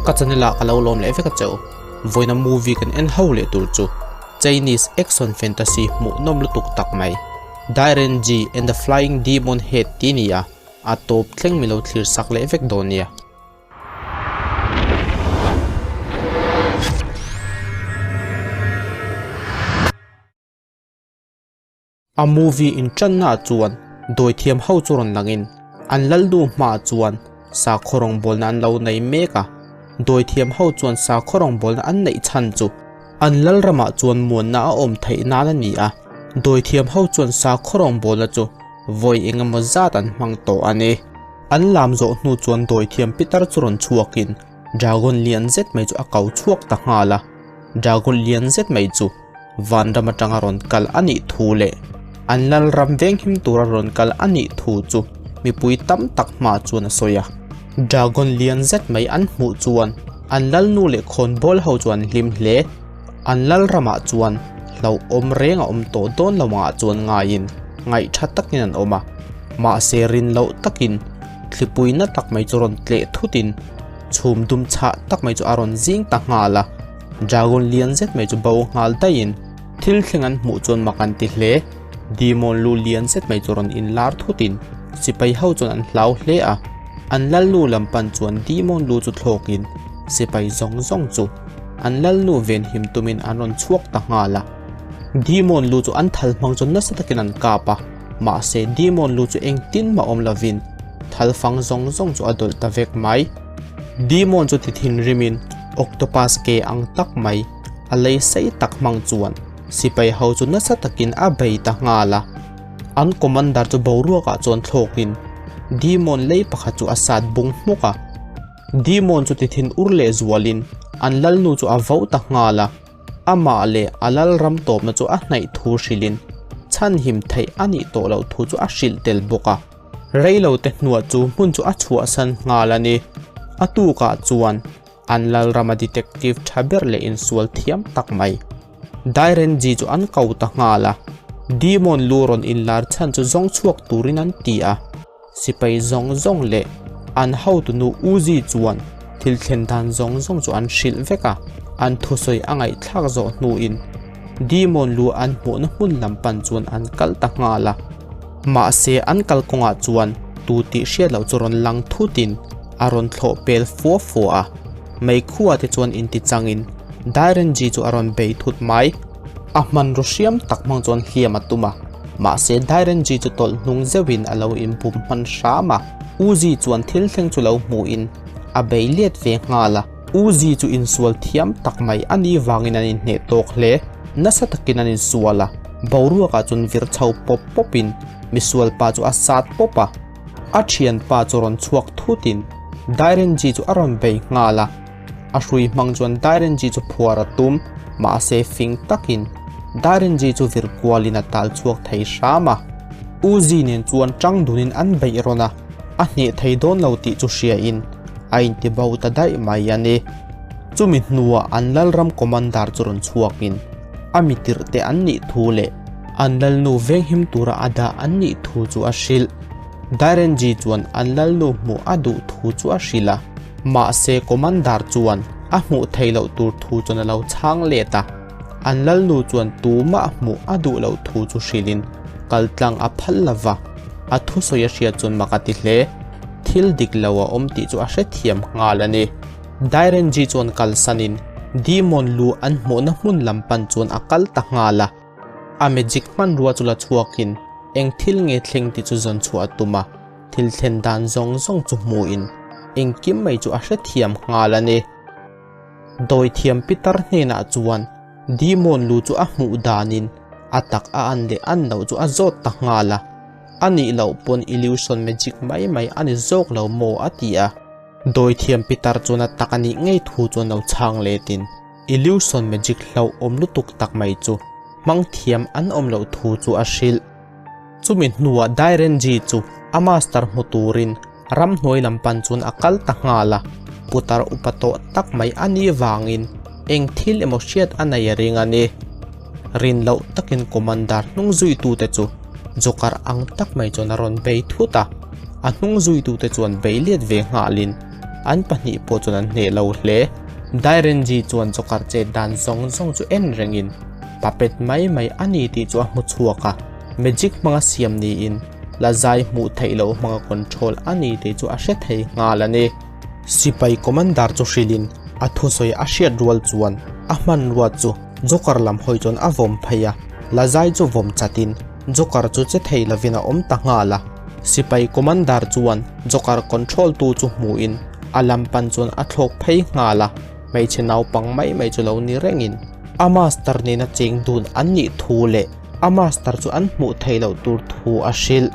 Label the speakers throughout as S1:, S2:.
S1: Ka channel ah ka lo lawm leh vek a cheu. Vawiina movie kan en ho leh tur chu Chinese action fantasy hmuhnawm lutuk tak mai Dairen Ji and the Flying Demon Head tih a ni a, a tawp thleng milo thlir sak leh vek dawn nia. A movie in tanna ah chuan dawithiam ho chu rawn langin an lalnu hmaah chuan sakhaw rawngbawlna an lo nei mek a. Dawithiam ho chuan sakhaw rawngbawlna an neih chhan chu an lalramah chuan muanna a awm theih nan a ni a. Dawithiam ho chuan sakhaw rawngbawlna chu vawi eng emaw zat an hmang tawh a ni. An lam zawh hnu chuan dawithiam pitar chu rawn chhuakin dragon lian zet mai chu a ko chhuak ta nghal a. Dragon lian zet mai chu. Vanram atanga rawn kal a nih thu leh an lalram venghim tura rawn kal a nih thu chu mipui tam tak hma chuan a sawi a. Dragon lian zet mai an hmuh chuan an lalnu leh khawnbawl ho chu an hlim hle. An lalramah chuan hlauhawm reng a awm tawh dawn lo angah chuan ngaiin ngaihtha takin an awm a. Mahse rin loh takin thlipui na tak mai chu rawn tleh thutin chhum dum chhah tak mai chu a rawn zing ta nghal a. Dragon lian zet mai chu bo nghal daihin thil thleng an hmuh chuan mak an ti hle. Demon lu lian zet mai chu rawn inlar thutin sipai ho chuan an hlau hle a. An lalnu lam pan chuan demon lu chu thlawkin sipai zawng zawng chu an lalnu venhim tumin an rawn chhuak ta nghal a. Demon lu chu an thal hmang chu nasa takin an kap a, mahse demon lu chu engtin mah awm lovin thal fang zawng zawng chu a dawlh ta vek mai. Demon chu ti thinrimin octopus ke ang tak mai a lei sei tak hmang chuan sipai ho chu nasa takin a bei ta nghal a. An commander chu boruakah chuan thlawkin Demon lei pakhat chu a sat bung hmawk a. Demon chu ti thin ur leh zualin an lalnu chu a vo ta nghal a. Amah leh a lalram tawpna chu a hnaih thu hrilhin chhanhim theih a nih tawh loh thu chu a hrilh tel bawk a. Reilo te hnuah chu hmun chu a chhuahsan nghal a ni. A tukah chuan an lalrama detective tha ber leh insual thiam tak mai Dairenji chu an ko ta nghal a. Demon lu rawn inlar chhan chu zawng chhuak turin an ti a. Sipai zawng zawng leh an hotunu Uzi chuan thil thlen dan zawng zawng chu an hrilh vek a. An thusawi a ngaihthlak zawh hnuin Demon lu an hmuhna hmun lam pan chuan an kal ta nghal a. Mahse an kalkawngah chuan tu tih hriat loh chu rawn lang thutin a rawn thlawh pel fua fua a, meikhua te chuan intichangin Dairenji chu a rawn bei thut mai. A hmanraw hriam tak hmang chuan hliam a tum a, mahse Dairenji chu tawlh hnung zeuhin a lo inbum hman hram a, Uzi chuan thil thleng chu lo hmuhin a bei let ve nghal a. Uzi chu insual thiam tak mai a nih vangin an inhneh tawk hle. Nasa takin an insual a, boruakah chuan vir chho pawp pawpin misual pa chu a sat pawp a. A thianpa chu rawn chhuak thutin Dairenji chu a rawn bei nghal a. A hrui hmang chuan Dairenji chu phuar a tum, mahse fing takin Dairenji chu vir kualin a tal chhuak thei hram a. Uzi nen chuan tang dunin an beih rawn a, a hneh thei dawn lo tih chu hriain a inti bo ta daih mai a ni. Chumi hnuah an lalram commander chu rawn chhuakin a mi tirh te an nih thu leh an lalnu venghim tura a dah an nih thu chu a hrilh. Dairenji chuan an lalnu hmuh a duh thu chu a hrilh a, mahse commander chuan a hmuh theih loh tur thu chuan a lo chhang let a. An lalnu chuan tumah hmuh a duh loh thu chu hrilhin kaltlang a phal lo va, a thusawi a hriat chuan mak a ti hle. Thil dik lo a awm tih chu a hrethiam nghal a ni. Dairenji chuan kalsanin Demon lu an hmuhna hmun lam pan chuan a kal ta nghal a. A magic hmanrua chu la chhuakin eng thil nge thleng tih chu zawn chhuah a tum a, thil thlen dan zawng zawng chu hmuhin engkim mai chu a hrethiam nghal a ni. Dawithiam pitar hnenah chuan Demon lu chu a hmuh danin a tak a an leh an loh chu a zawt ta nghal a. A nih loh pawn illusion magic mai mai a ni zawk lo maw a ti a. Dawithiam pitar chuan a tak a nih ngei thu chuan lo chhang letin illusion magic hlauhawm lutuk tak mai chu hmang thiam an awm loh thu chu a hrilh. Chumi hnuah Dairenji chu a master hmu turin Ramhnuai lam pan chuan a kal ta nghal a, putar upa tawh tak mai a nih vangin eng thil emaw hriat a nei a ring a ni. Rin loh takin Commander hnung zuitute chu Joker ang tak mai chuan a rawn bei thut a, a hnung zuitute chuan bei let ve nghalin An pahnih pawh chuan an hneh lo hle. Dairenji chuan Joker chet dan zawng zawng chu en rengin puppet mai mai a ni tih chu a hmu chhuak a, magic hmanga siam niin la zai hmuh theih loh hmanga control a ni tih chu a hre thei nghal a ni. Sipai commander chu hrilhin a thusawi a hriat rual chuan a hmanrua chu Joker lam hawi chuan a vawm phei a, la zai chu vawm chatin Joker chu che thei lovin a awm ta nghal a. Sipai commander chuan Joker control tu chu hmuhin a lam pan chuan a thlawk phei nghal a, hmeichhe naupang mai mai chu lo ni rengin a master nena cheng dun an nih thu leh a master chu an hmuh theih loh tur thu a hrilh.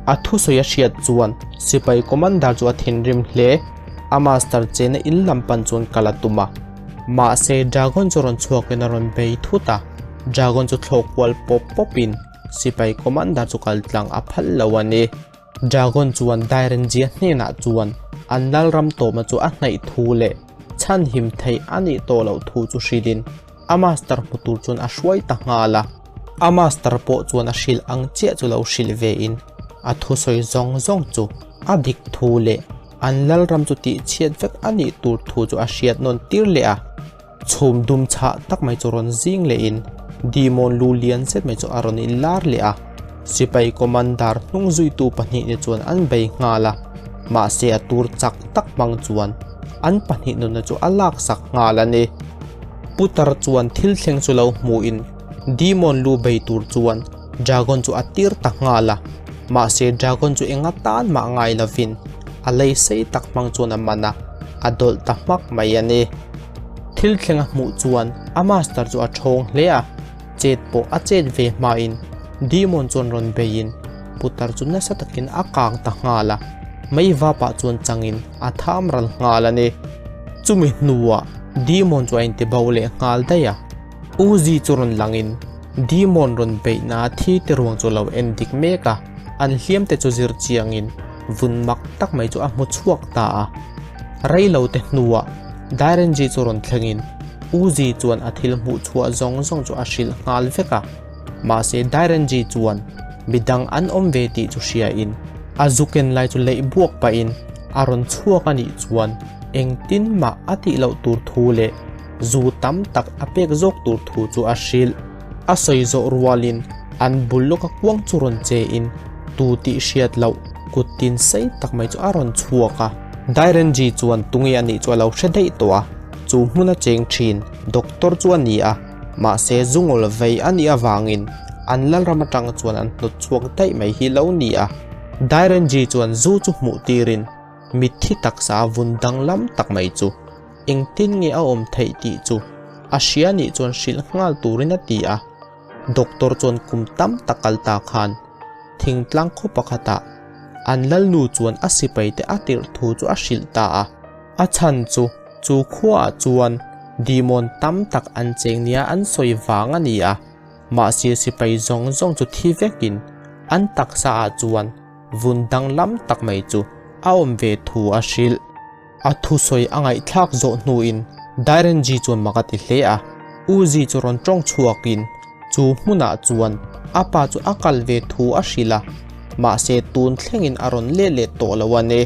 S1: A thusawi a hriat chuan sipai commander chu a thinrim hle, a master chena in lam pan chuan kal a tum a. Mahse dragon chu rawn chhuakin a rawn bei thut a, dragon chu thlawk kual pawp pawpin sipai commander chu kal tlang a phal lo a ni. Dragon chuan Dairenjia hnenah chuan an lalram tawpna chu a hnaih thu leh chhanhim theih a nih tawh loh thu chu hrilhin a master hmu tur chuan a hruai ta nghal a. A master pawh chuan a hrilh ang chiah chu lo hrilh vein a thusawi zawng zawng chu a dik thu leh an lalram chu tihchhiat vek a nih tur thu chu a hriat nawn tir leh a. Chhum dum chhah tak mai chu rawn zing lehin Demon lu lian zet mai chu a rawn inlar leh a, sipai commander hnung zuitu pahnih te chuan an bei nghal a, mahse a tur chak tak hmang chuan an pahnih nunna chu a laksak nghal a ni. Putar chuan thil thleng chu lo hmuhin Demon lu bei tur chuan Dragon chu a tir ta nghal a, mahse Dragon chu enga tan mah ngai lovin a lei sei tak hmang chuan a man a, a dawlh ta hmak mai a ni. Thil thleng a hmuh chuan a master chu a thawng hle a, chet pawh a chet ve hmain Demon chuan rawn beiin putar chu nasa takin a kang ta nghal a, mei vapah chuan changin a tham ral nghal a ni. Chumi hnuah Demon chu a intibo leh nghal daih a, Uzi chu rawn langin Demon rawn beihna thi te ruang chu a lo en dik mek a, an hliam te chu zir chiangin vun mak tak mai chu a hmu chhuak ta a. Reilo te hnuah Dairenji chu rawn thlengin Uzi chuan a thil hmuh chhuah zawng zawng chu a hrilh nghal vek a. Mahse Dairenji chuan midang an awm ve tih chu hriain a zu ken lai chu leih buak pahin a rawn chhuak a nih chuan engtin mah a tih loh tur thu leh zu tam tak a pek zawk tur thu chu a hrilh. A sawi zawh rualin an bul lawka kuang chu rawn chein tu tih hriat loh kut tin sei tak mai chu a rawn chhuak a. Dairenji chuan tunge a nih chu a lo hre daih tawh a, chu hmuna cheng thin doctor chu a ni a, mahse zungawl vei a nih avangin an lalram atang chuan an hnawt chhuak daih mai hi lo ni a. Dairenji chuan zu chu hmuh tirin mitthi taksa vun danglam tak mai chu Engtin nge a awm theih tih chu a hria nih chuan hrilh nghal turin a ti a. Doctor chuan kum tam tak kal ta khan thingtlang khaw pakhatah an lalnu chuan a sipaite a tirh thu chu a hrilh ta a. A chhan chu chu khuaah chuan demon tam tak an cheng nia an sawi vang a ni a. Mahse sipai zawng zawng chu thi vekin an taksaah chuan vun danglam tak mai chu a awm ve thu a hrilh. A thusawi a ngaihthlak zawh hnuin Dairenji chuan mak a ti hle a, Uzi chu rawn tawng chhuakin chu hmunah chuan a pa chu a kal ve thu a hrilh a, mahse tun thlengin a rawn let leh tawh lo a ni.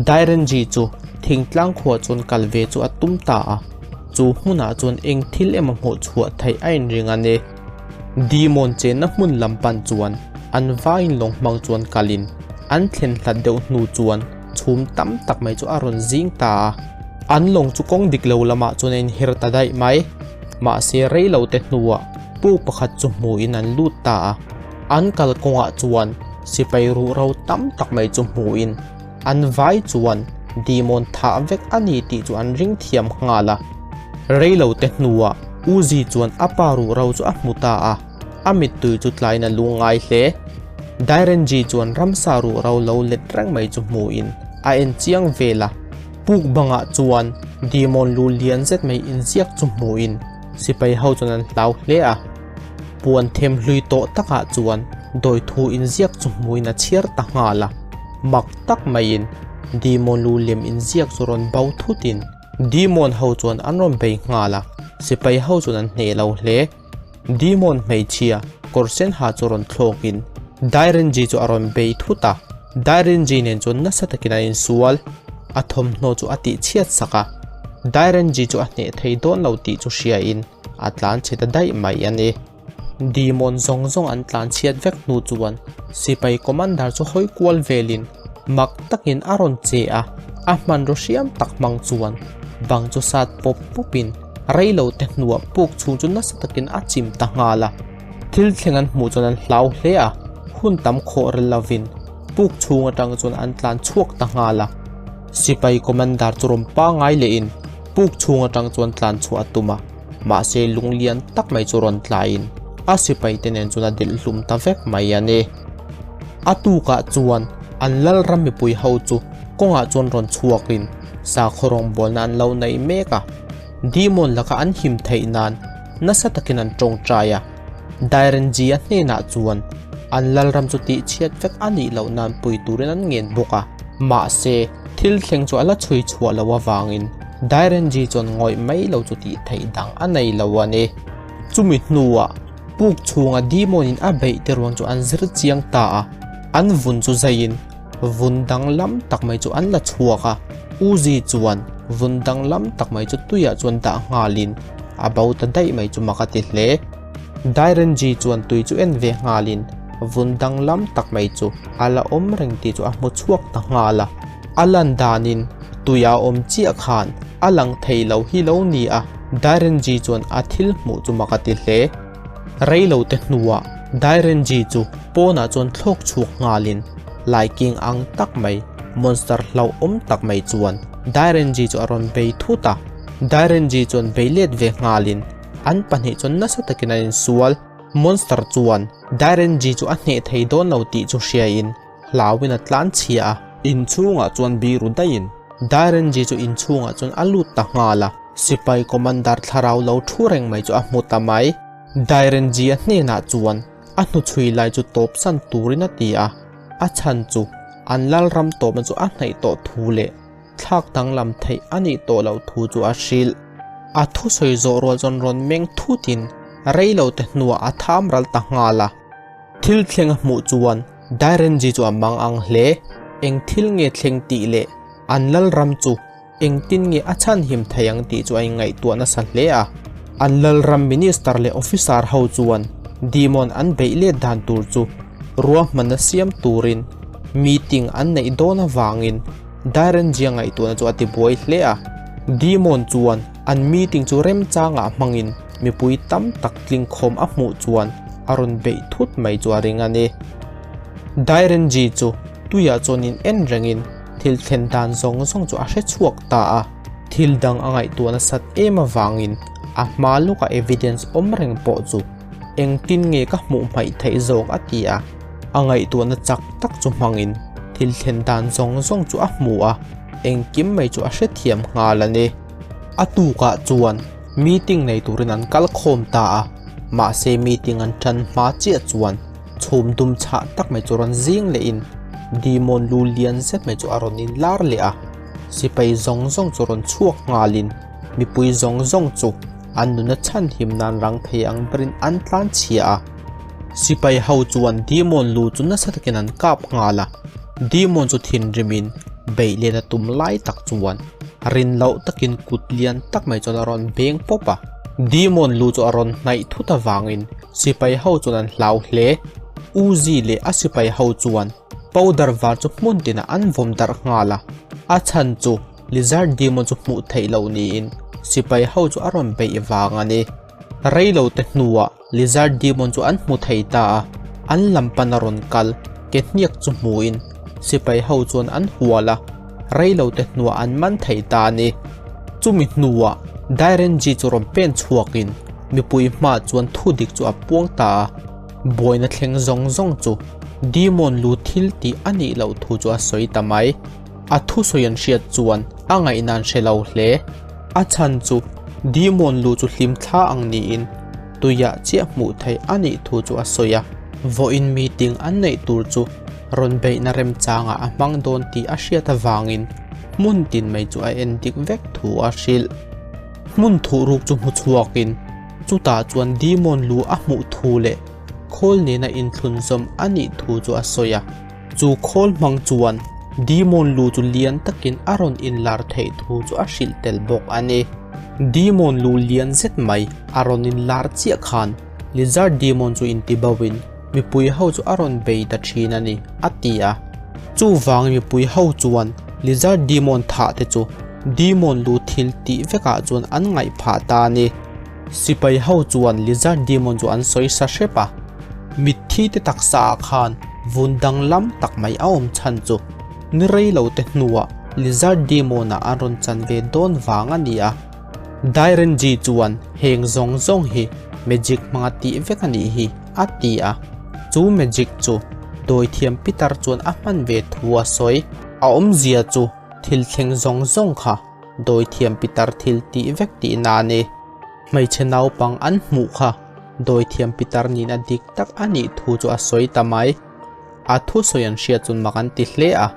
S1: Dairenji chu thingtlang khuah chuan kal ve chu a tum ta a, chu hmunah chuan eng thil emaw hmuh chhuah theih a inring a ni. Demon chenna hmun lam pan chuan an vaiin lawng hmang chuan kalin an thlen hlat deuh hnu chuan chhum tam tak mai chu a rawn zing ta a, an lawng chu kawng dik lo lamah chuan a inher ta daih mai. Mahse rei lo te hnuah puk pakhat chu hmuhin an lut ta a, an kalkawngah chuan sipai ruhro tam tak mai chu hmuhin an vai chuan Demon thah vek a ni tih chu an ring thiam nghal a. Rei lo te hnuah Uzi chuan a pa ruhro chu a hmu ta a, a mittui chu tlain a lungngai hle. Dairenji chuan ramsa ruhro lo let reng mai chu hmuhin a en chiang vel a, puk bangah chuan Demon lu lian zet mai inziak chu hmuhin sipai ho chuan an hlau hle a. Puan them hlui tawh takah chuan dawi thu inziak chu hmuhin a chhiar ta nghal a, mak tak maiin Demon lu lem inziak chu rawn bo thutin Demon ho chuan an rawn bei nghal a, sipai ho chuan an hneh lo hle. Demon hmeichhia kawr sen ha chu rawn thlawkin Dairenji chu a rawn bei thut a, Dairenji nen chuan nasa takin an insual. a thawmhnaw chu a tih chhiat sak a. Dairenji chu a hneh thei dawn lo tih chu hriain a tlan chhe ta daih mai a ni. Demon zawng zawng an tlan chhiat vek hnu chuan sipai commander chu hawi kual velin mak takin a rawn che a, a hmanraw hriam tak hmang chuan bang chu sat pawp pawpin reilo te hnuah puk chhung chu nasa takin a chim ta nghal a. Thil thleng an hmuh chuan an hlau hle a, hun tam khawh rel lovin puk chhung atang chuan an tlan chhuak ta nghal a. Sipai commander chu rawn pangai lehin puk chhung atang chuan tlan chhuah a tum a, mahse lung lian tak mai chu rawn tlaiin a sipai te nen chuan a delh hlum ta vek mai a ni. A tukah chuan an lalram mipui ho chu kawngah chuan rawn chhuakin sakhaw rawngbawlna an lo nei mek a. Demon laka an him theih nan nasa takin an tawngtai a, Dairenji-a hnenah chuan an lalram chu tihchhiat vek a nih loh nan pui turin an ngen bawk a. Mahse, thil thleng chu a la chhui chhuah loh avangin Dairenji chuan ngawih mai lo chu tih theih dang a nei lo a ni. Chumi hnuah puk chhunga Demon-in a beih te ruang chu an zir chiang ta a, an vun chu zaiin Vun danglam tak mai chu an la chhuak a, Uzi chuan vun danglam tak mai chu tuiah chuan dah nghalin a bo ta daih mai chu mak a ti hle. Dairenji chuan tui chu en ve nghalin vun danglam tak mai chu a la awm reng tih chu a hmu chhuak ta nghal a. A lan danin tuia awm chiah khan a lang thei lo hi lo ni a, Dairenji chuan a thil hmuh chu mak a ti hle. Reilo te hnuah Dairenji chu pawnah chuan thlawk chhuak nghalin laiking ang tak mai, monster hlauhawm tak mai chuan Dairenji chu a rawn bei thut a. Dairenji chuan bei let ve nghalin an pahnih chuan nasa takin an insual. Monster chuan Dairenji chu a hneh thei dawn lo tih chu hriain hlauin a tlan chhia a. Inchhungah chuan biru daihin Dairenji chu inchhungah chuan a lut ta nghal a. Sipai commander thlarau lo thu reng mai chu a hmu ta mai. Dairenji-a hnenah chuan a hnuchhui lai chu tawpsan turin a ti a, a chhan chu an lalram tawpna chu a hnaih tawh thu leh thlak danglam theih a nih tawh loh thu chu a hrilh. A thusawi zawh rual chuan rawn meng thutin reilote hnuah a tham ral ta nghal a. Thil thleng a hmuh chuan Dairenji chu a mang ang hle. Eng thil nge thleng tih leh an lalram chu Engtin nge a chhanhim thei ang tih chu a inngaihtuah nasa hle a. An lalram minister leh officer ho chuan Demon an beih let dan tur chu ruahmanna siam turin meeting an neih dawn avangin Dairenjia ngaihtuahna chu a tibuai hle a. Demon chuan an meeting chu remchangah hmangin mipui tam tak tlingkhawm a hmuh chuan a rawn beih thut mai chu a ring a ni. Dairenji chu tuiah chuan in en rengin Thil thlen dan zawng zawng chu a hre chhuak ta a, thil dang a ngaihtuah nasat em avangin a hma lawka evidence awm reng pawh chu engtin nge ka hmuh hmaih theih zawk a ti a, a ngaihtuahna chak tak chu hmangin thil thlen dan zawng zawng chu a hmu a, engkim mai chu a hrethiam nghal a ni. A tukah chuan meeting nei turin an kal khawm ta a, mahse meeting an tan hma chiah chuan Chhum dum chhah tak mai chu rawn zing lehin Demon lu lian zet mai chu a rawn inlar leh a, sipai zawng zawng chu rawn chhuak nghalin mipui zawng zawng chu an nuna chhanhim nan rang thei ang berin an tlan chhia a. Sipai ho chuan Demon lu chu nasa takin an kap nghal a, Demon chu thinrimin beih len a tum lai tak chuan rin loh takin kut lian tak mai chuan a rawn beng pawp a, Demon lu chu a rawn hnaih thut avangin Sipai ho chuan an hlau hle. Uzi leh a sipai ho chuan powder var chu hmun tinah an vawm darh nghal a, a chhan chu lizard demon chu hmuh theih loh niin sipai ho chu a rawn beih vang a ni. Reilo te hnuah lizard demon chu an hmu thei ta a, an lam pan a rawn kal ke hniak chu hmuin sipai ho chuan an hual a, reilo te hnuah an man thei ta a ni. Chumi hnuah Dairenji chu rawn pen chhuakin mipui hmaah chuan thu dik chu a puang ta a, buaina thleng zawng zawng chu Demon lu thil tih a nih loh thu chu a sawi ta mai. A thusawi an hriat chuan a ngaihna an hre lo hle. A chhan chu Demon lu chu hlim thla ang niin tuiah chiah hmuh theih a nih thu chu a sawi a. Vawiin meeting an neih tur chu rawn beihna remchangah a hmang dawn tih a hriat avangin hmun tin mai chu a en dik vek thu a hrilh. Hmun thuhruk chu hmu chhuakin chutah chuan Demon lu a hmuh thu leh khawl nena inthlun zawm a nih thu chu a sawi a. Chu khawl hmang chuan Demon lu chu lian takin a rawn inlar theih thu chu a hrilh tel bawk a ni. Demon lu lian zet mai a rawn inlar chiah khan Lizard Demon chu intibauin mipui ho chu a rawn bei ta thin a ni, a ti a. Chuvangin mipui ho chuan Lizard Demon thah te chu Demon lu thil tih vekah chuan an ngaih phah ta a ni. Sipai ho chuan Lizard Demon chu an sawi sa hrep a. Mitthi te taksa ah khan vun danglam tak mai a awm chhan chu ni rei lo te hnuah Lizard Demon ah an rawn chan ve dawn vang a ni a. Dairenji chuan heng zawng zawng hi magic hmanga tih vek a nih hi a ti a. Chu magic chu dawithiam pitar chuan a hman ve thu a sawi. A awmzia chu thil thleng zawng zawng kha dawithiam pitar thil tih vek tihna a ni. Hmeichhe naupang an hmuh kha dawithiam pitar nihna dik tak a nih thu chu a sawi ta mai. A thusawi an hriat chuan mak an ti hle a.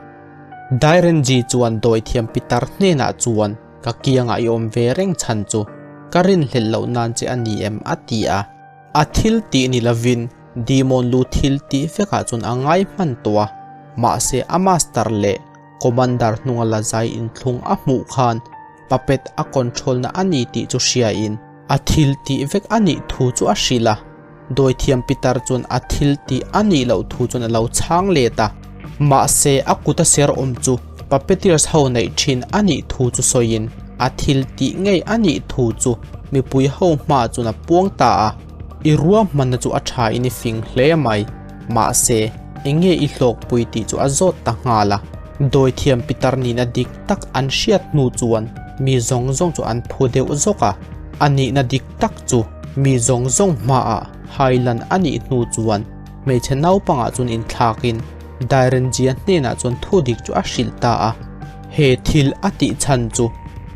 S1: Dairenji chuan dawithiam pitar hnenah chuan ka kiangah i awm ve reng chhan chu ka rinhlelh loh nan che a ni em a ti a. A thil tih ni lovin Demon lu thil tih vekah chuan a ngai hman tawh a, mahse a master leh Commander hnunga la zai inthlung a hmuh khan puppet a control na a ni tih chu hriain a thil tih vek a nih thu chu a hrilh a. Dawithiam pitar chuan a thil tih a nih loh thu chuan a lo chhang let a. Mahse a kuta ser awm chu puppeteers ho neih thin a nih thu chu sawiin a thil tih ngei a nih thu chu mipui ho hmaah chuan a puang ta a. I ruahmanna chu a tha in i fing hle mai. Mahse, eng nge i hlawkpui tih chu a zawt ta nghal a. Dawithiam pitar nihna dik tak an hriat hnu chuan mi zawng zawng chu an phu deuh zawk a. A nihna dik tak chu mi zawng zawng hmaah hailan a nih hnu chuan hmeichhe naupangah chuan inthlakin Dairenjia hnenah chuan thudik chu a hrilh ta a. He thil a tih chhan chu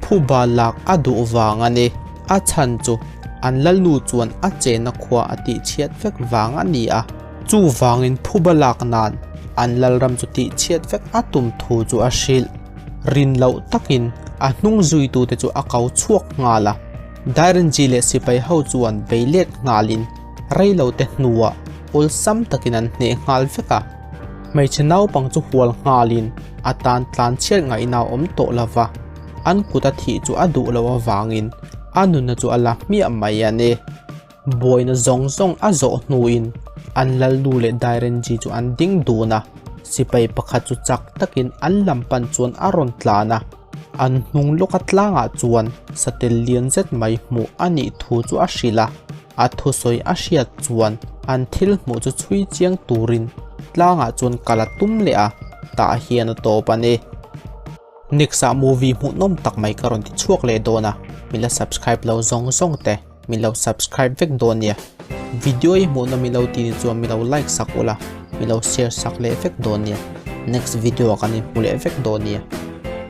S1: phuba lak a duh vang a ni. A chhan chu an lalnu chuan a chena khua a tihchhiat vek vang a ni a, chuvangin phuba lak nan an lalram chu tihchhiat vek a tum thu chu a hrilh. Rin loh takin a hnung zuitute chu a ko chhuak nghal a, Dairenji leh sipai ho chuan bei let nghalin reilote hnuah awlsam takin an hneh nghal vek a. Hmeichhe naupang chu hual nghalin a tan tlanchhiat ngaihna a awm tawh lova. An kut a thih chu a duh loh avangin a nunna chu a la hmiah mai a ni. Buaina zawng zawng a zawh hnuin an lalnu leh Dairenji chu an ding dun a, sipai pakhat chu chak takin an lam pan chuan a rawn tlan a, an hnung lawka tlangah chuan satel lian zet mai hmuh a nih thu chu a hrilh a, a thusawi a hriat chuan an thil hmuh chu chhui chiang turin tlangah chuan kal a tum leh a, tah hian a tawp a ni. Next ah movie hmuhnawm tak mai ka rawn ti chhuak leh dawn a, min la subscribe lo zawng zawng te min lo subscribe vek dawn nia. Video hi hmuhnawm i lo ti ni chuan min lo like sak ula, min lo share sak leh vek dawn nia. Next video ah kan inhmu leh vek dawn nia.